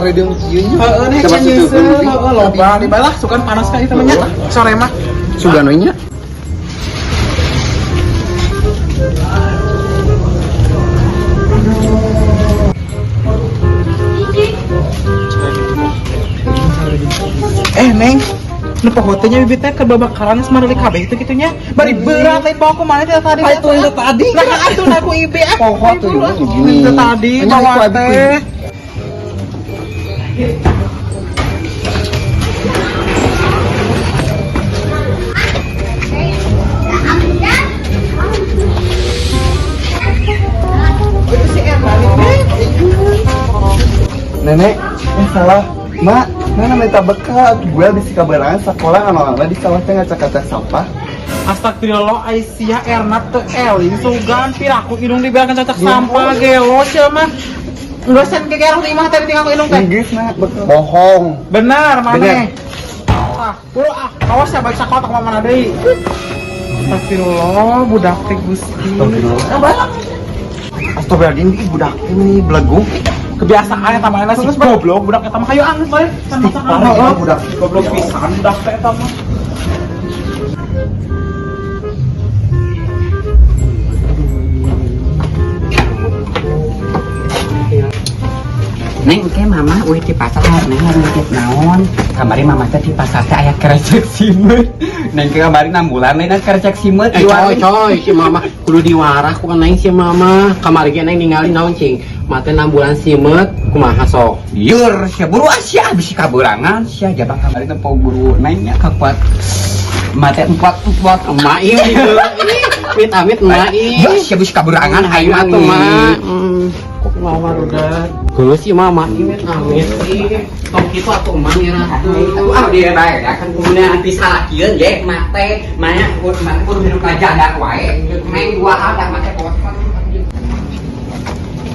Hareudang kieu nya. Heeh, nih Coba nyeuseul, susu. Heeh, loba di balah sukan panas ka itu mah nya. Sore mah. Sugan we nya. Eh, Neng. Nu poho teh nya bibit teh keur babakaran geus mareulik kabeh itu kitu nya. Bari berat lain bawa kumaha teh tadi. Ah, itu yang tadi. Nah, atuh nah ku ibe ah. Poho tuh, gini. Itu tadi Hanya bawa ku abi ku teh. Itu si Erna nih, Neng. Nenek, eh salah. Mak, mana minta bekal? Gue di kabaran sekolah anak-anak di sawah teh ngacak-ngacak sampah. Astagfirullah, Aisyah Erna teu eling sugan piraku indung dibiarkan cacak sampah gelo sia mah. Geus sen gegerong di imah teh ditinggal ku indung teh. Inggris nak, bekal. Bohong. Benar, Bener. maneh. Ah, buru ah, awas ya baik sakola ka mana deui. Astagfirullah, budak teh Gusti. Astagfirullahaladzim, ih budak ini beleguk. Kebiasaan eta mah sih goblok budak eta mah hayu anggeus balik. Parah ya budak. Goblok pisan budak teh eta mah. Neng, ke mama uih di pasar neng nitip naon. Kamari mama teh di pasar teh aya krecek simeut. Neng ke kamari 6 bulan lain krecek simeut. Eh coy coy si mama kudu diwarah ku neng si mama kamari ge neng ningali naon cing mate 6 bulan simeut kumaha sok. Yur, sia buru ah sia bisi kaburangan sia jabang kamari teh buru neng nya kakuat. Mate empat empat Emak ieu amit amit emak Ya, ieu. sia bisi kaburangan hayu Atuh atuh mah. mah. Kok mama udah geus si mama amit amit ih. Tong kitu atuh emak ngira Atuh ah dia bae ya kan kemudian anti salakieun ye mate maya kudu mate kudu hidup ngajaga wae. Neng dua ada mate bosan.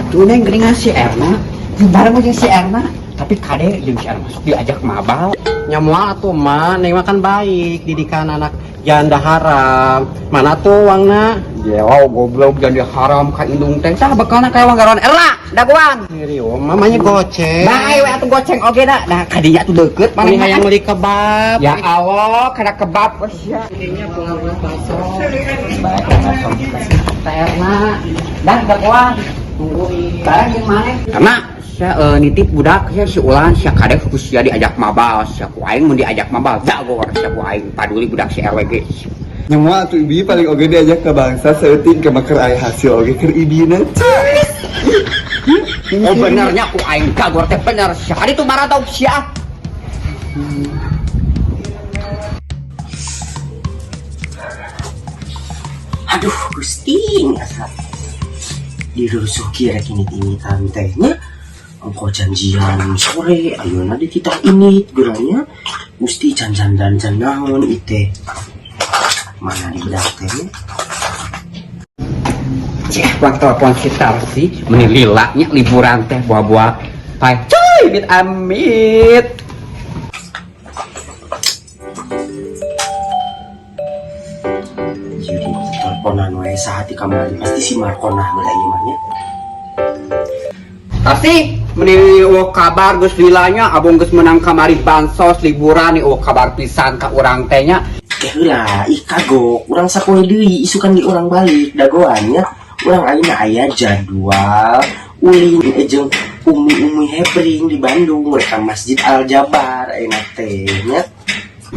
Tuh neng geuningan si Erna, jeung bareng jeung si Erna, tapi kade jeung si Erna masuk diajak mabal. Nya moal atuh emak, neng mah kan baik didikan anak janda haram. Mana tuh uangna? Gelo goblok janda haram ka indung teh. Tah bekalna ka wang garon Erna, dagoan. Ngiri oh, mamanya goceng. Bae we atuh goceng oge da. Nah kadinya tuh deukeut Mani maneh hayang meuli kebab. Ya Allah, kana kebab we sia. Kayaknya pulang buat bakso. Bae langsung Teh Erna. Dah dagoan. Tungguin. Barang jeung maneh. Karena sia nitip budak sia si Ulan sia kadek ku sia diajak mabal sia ku aing mun diajak mabal dagor sia ku aing paduli budak si RW ge. Nyawa atuh ibi paling oge diajak ke bangsa seuting ke maker aya hasil oge keur ibina. Oh benernya ku aing dagor teh bener sia kadi tuh marah tau sia. Aduh, Gusti, asa dirusuki rek ini ini tantehnya. Engkau janjian sore, ayeuna di titah ini geranya mesti janjian dan naon ite. Mana di bedak teh? Cih, waktu telepon si Tarsi meni lila nya liburan teh buah-buah pai. Cuy, mit amit. Jadi teleponan wae saha ti kamari pasti si Markonah heula ieu mah nya. Tarsi, meni eueuh kabar geus lilanya abong geus menang kamari bansos liburan nih eueuh kabar pisan ka urang teh nya. Teh heula, ih kagok, urang sapoe deui isukan di urang balik dagoan nya. Urang ayeuna aya jadwal ulin jeung umi-umi hebring di Bandung mereka Masjid Al Jabar ayeuna teh nya.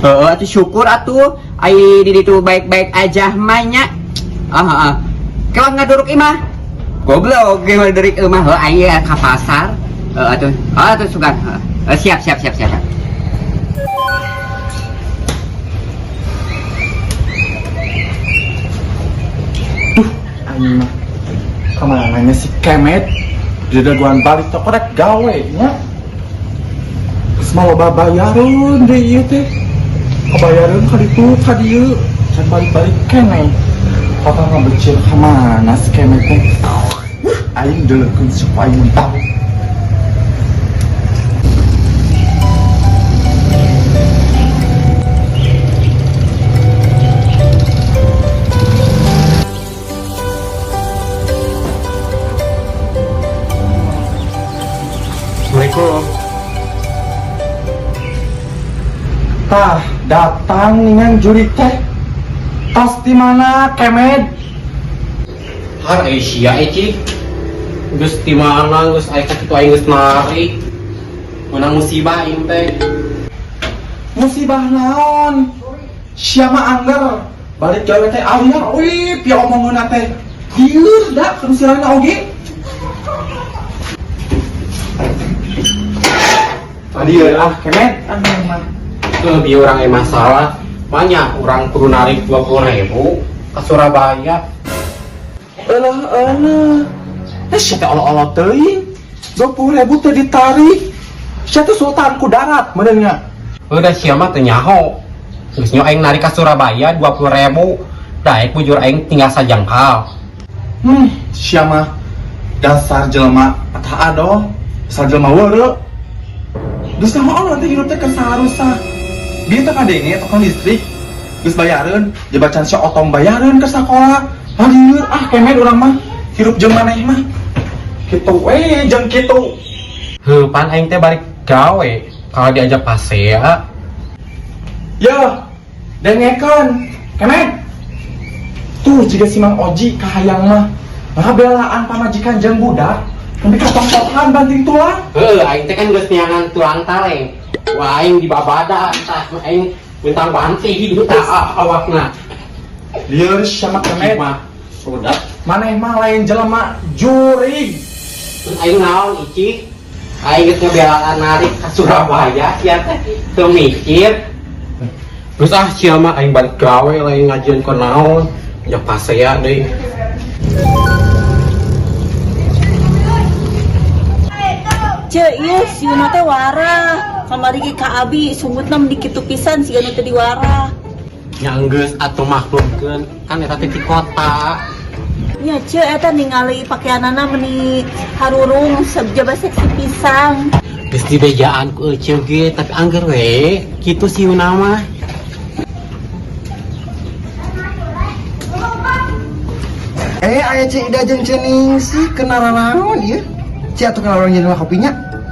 Heeh, atuh syukur atuh ai di ditu baik-baik aja mah nya. Ah, heeh. Kewa ngaduruk imah. Goblok ge ngaduruk imah heuh ai ka pasar. Heeh atuh. Heeh atuh sugan. Heeh, siap siap siap siap. Duh, aing mah kemana nya si Kemet? Dia dagoan balik toko rek gawe nya. Geus mah loba bayareun deui ieu teh. Kabayareun ka ditu ka dieu, can balik-balik keneh. Kata ngabecil ka mana si Kemet teh? Aing deuleukeun si aing mun tahu. Assalamualaikum. Tah, datang dengan jurik teh. Tas di mana, Kemed? Har eh sia eh cik. Geus di mana geus aya kitu aing geus narik. Menang musibah aing teh. Musibah naon? Siapa angger? Balik gawe teh aliar, wih, pia omongeunna teh. Lieur da terus oge. Tadi ah Kemed, ah mah. Lebih orang yang masalah banyak orang kudu narik 20.000 ke Surabaya. Elah elah. Eh sia teh olo-olo teuing. 20.000 teh ditarik. Sia teh sultan ku darat meureun nya. Udah sia mah teu nyaho. Geus nyo aing narik ke Surabaya 20.000. Daek bujur aing tinggal sajangkal. Sia mah dasar jelema atah adoh, dasar jelema weureu. Geus naon nanti hidup teh kesarusa. Dia teh kadenge tukang listrik geus bayareun, jebacan sia otong bayareun ke sakola. Hadir ah Kemed urang mah hirup jeung maneh mah. Kitu we jeung kitu. Heuh pan aing teh balik gawe kalau diajak pasea. Yo, dengekeun. Kemed. Tuh jiga si Mang Oji kahayang mah. Ngabelaan pamajikan jeung budak. Nepi ka tongtohan banting tulang. Heuh aing teh kan geus neangan tulang taleng. Wah aing dibabada tah aing bentang banting hidup tah awakna. Lieur sama Kemed. Mah sudah. Maneh mah lain jelema jurig. Terus aing naon Ici? Aing geus ngebelaan narik ke Surabaya sia teh teu mikir. Terus ah sia mah aing balik gawe lain ngajian ke naon. Ya pasea deui. Ceu, ieu si Yuna teh warah. Kamari ge ka abi sungutna meni kitu pisan siga nu teu diwarah. Nya geus atuh maklumkeun kan eta teh di kota. Nya ceu eta ningali pakeanana meni harurung sajaba seksi pisan. Geus dibejaan ku eceu ge tapi angger we kitu si Yuna mah. Aya Ceu Ida jeung Ceu Ningsih kena naon ieu? Ceu atuh kana urang nyeduh kopinya.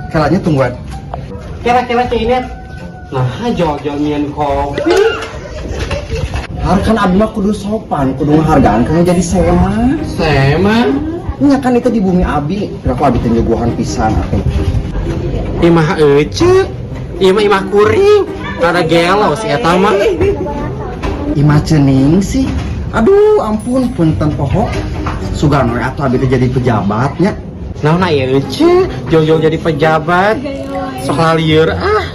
Kalanya tungguan. Kira-kira Ceu Inet. Nah, jol-jol nyian kopi. Har kan abi mah kudu sopan, kudu ngehargaan kana jadi sema. Sema? Nya kan itu di bumi abi. Kira aku abi teh nyuguhan pisan atuh. Imah ece, imah imah kuring, kada gelo si eta mah. Imah Ceu Ningsih. Aduh, ampun, punten poho. Sugan we atuh abi teh jadi pejabatnya. Naon aya ece, jol-jol jadi pejabat. Sok lalieur ah.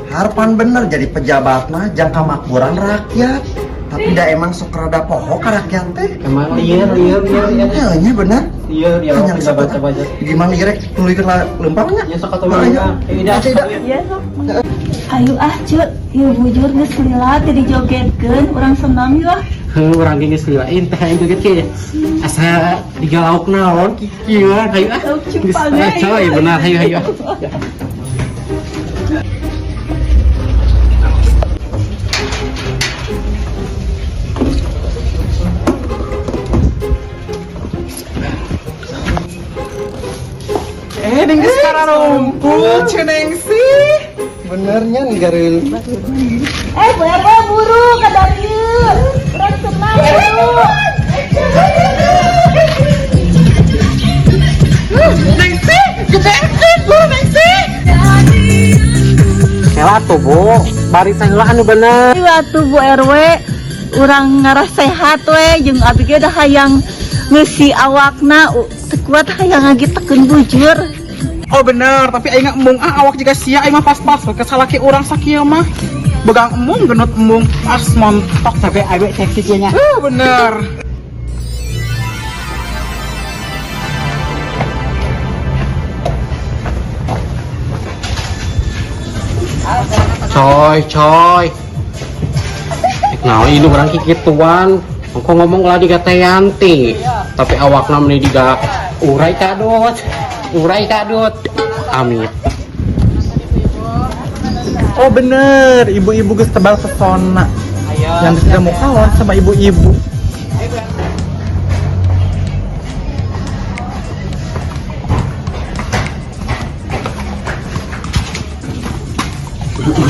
Harapan bener jadi pejabat mah jangka makmuran rakyat. Tapi da emang sok rada poho ka rakyat teh. Emang lieur lieur lieur lieur. Heuh nya bener. Lieur ya Hanya pejabat disebut, pejabat. Gimana lieur nuluykeun lempangnya? Ya sok atuh Ayo. lempang. Eh, Ida. Ceu Ida. Iya sok. Ayo ah ceu, ieu bujur geus lila teh dijogetkeun urang senam yeuh. Heuh urang ge geus lila teh aing joget ge. Asa digalauk naon kieu hayu ah. Lauk cupang, Geus, ayo. coy benar hayu hayu. Ding geus kararumpul Ceu Ningsih. Benernya nih gareul. Bu RW buru ka dieu. Urang senam buru. Ningsih, gedekeun Bu Ningsih. Kela tuh Bu, barisan heula anu bener. Ayo atuh Bu RW, urang ngarah sehat we jeung abi ge da hayang ngeusi awakna teu kuat hayang ngagitekeun bujur. Oh bener, tapi aing embung ah awak juga sia aing mah pas-pas we kesalaki urang sakieu mah. Begang embung genut embung pas montok Sampai awe seksi kieu nya. Bener. Coy, coy. Nah, ini orang kikituan. Engko ngomong lah digateanti. Tapi awakna meni diga urai kadut. Urai kadut. Amit. Oh bener, ibu-ibu geus tebal pesona. Yang tidak mau kalah sama ibu-ibu.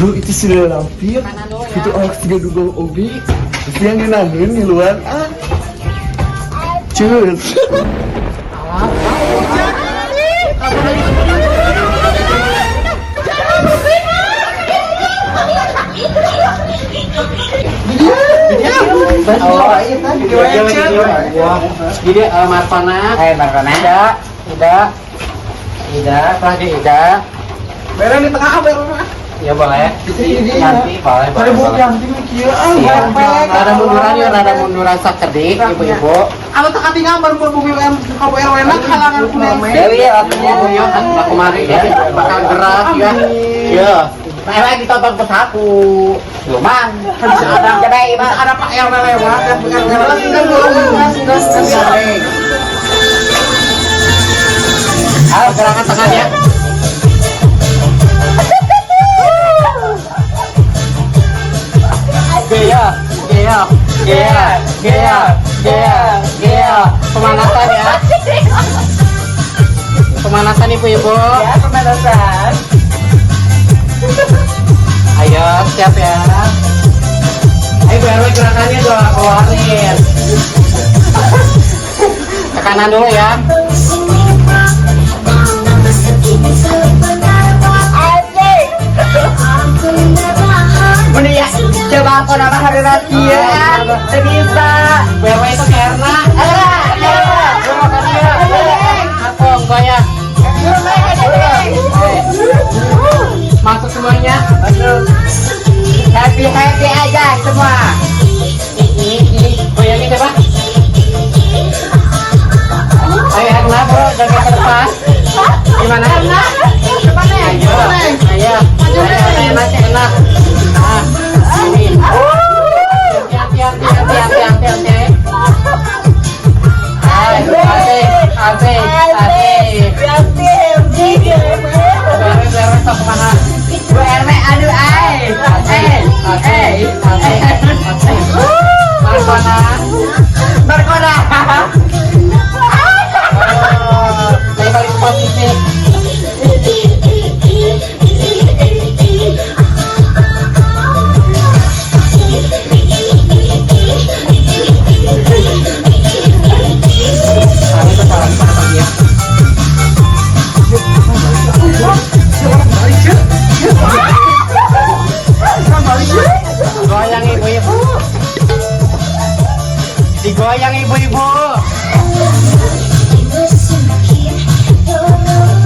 Bro, itu sudah lampir. Itu orang tiga dua obi. Terus yang ngeunaheun ngiluan ah. Cus. Jadi Marpana, Marpana. Ida, Ida, Ida, terakhir Ida. Beren di tengah apa ya? Ya boleh. Nanti boleh, boleh. Boleh. Iya. Rada munduran ya, rada munduran sakedik, ibu-ibu. Anu tak katingal baru bumi kamu RW na kalangan kuning. Dewi ya waktunya. Ibunya kan kemari ya, bakal gerak ya. Ya. Nah, lagi ditonton ke sapu. Luman. Ada Coba ibu. ada Pak RW lewat, ya Pak RW lewat. Ayo gerakan tangannya. Gaya, gaya, gaya, gaya, gaya, gaya. Pemanasan ya. Pemanasan ibu-ibu. Ya, pemanasan. Ayo, siap ya. Ayo Bu RW gerakannya dong, keluarin. Ke kanan dulu ya. Ini ya, coba aku nama hari raya ya. Bisa. Bu RW itu karena. Aku goyang. Masuk semuanya. Happy happy aja semua. Goyangin coba. Ayo Erna bro, jaga ke depan. Gimana? Erna, depan ayo. Ayo, ayo, enak, enak. Nah, ini. Hati, hati, hati, hati, hati, hati. Asik, asik, asik. Bareng, bareng, sok kemana? Bu RW aduh ay. Asik, asik, asik. Markona. Berkona. Saya balik ke posisi. Goyang ibu-ibu. Digoyang ibu-ibu.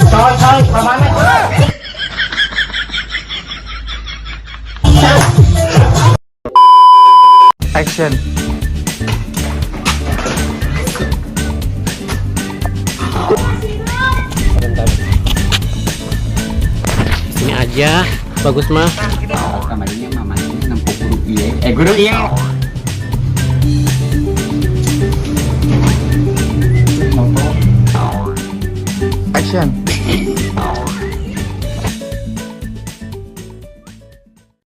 Coy, coy, kemana? Action. Sini aja, bagus mah. Kamarnya mamanya nempuk guru ieu. Guru ieu. Action.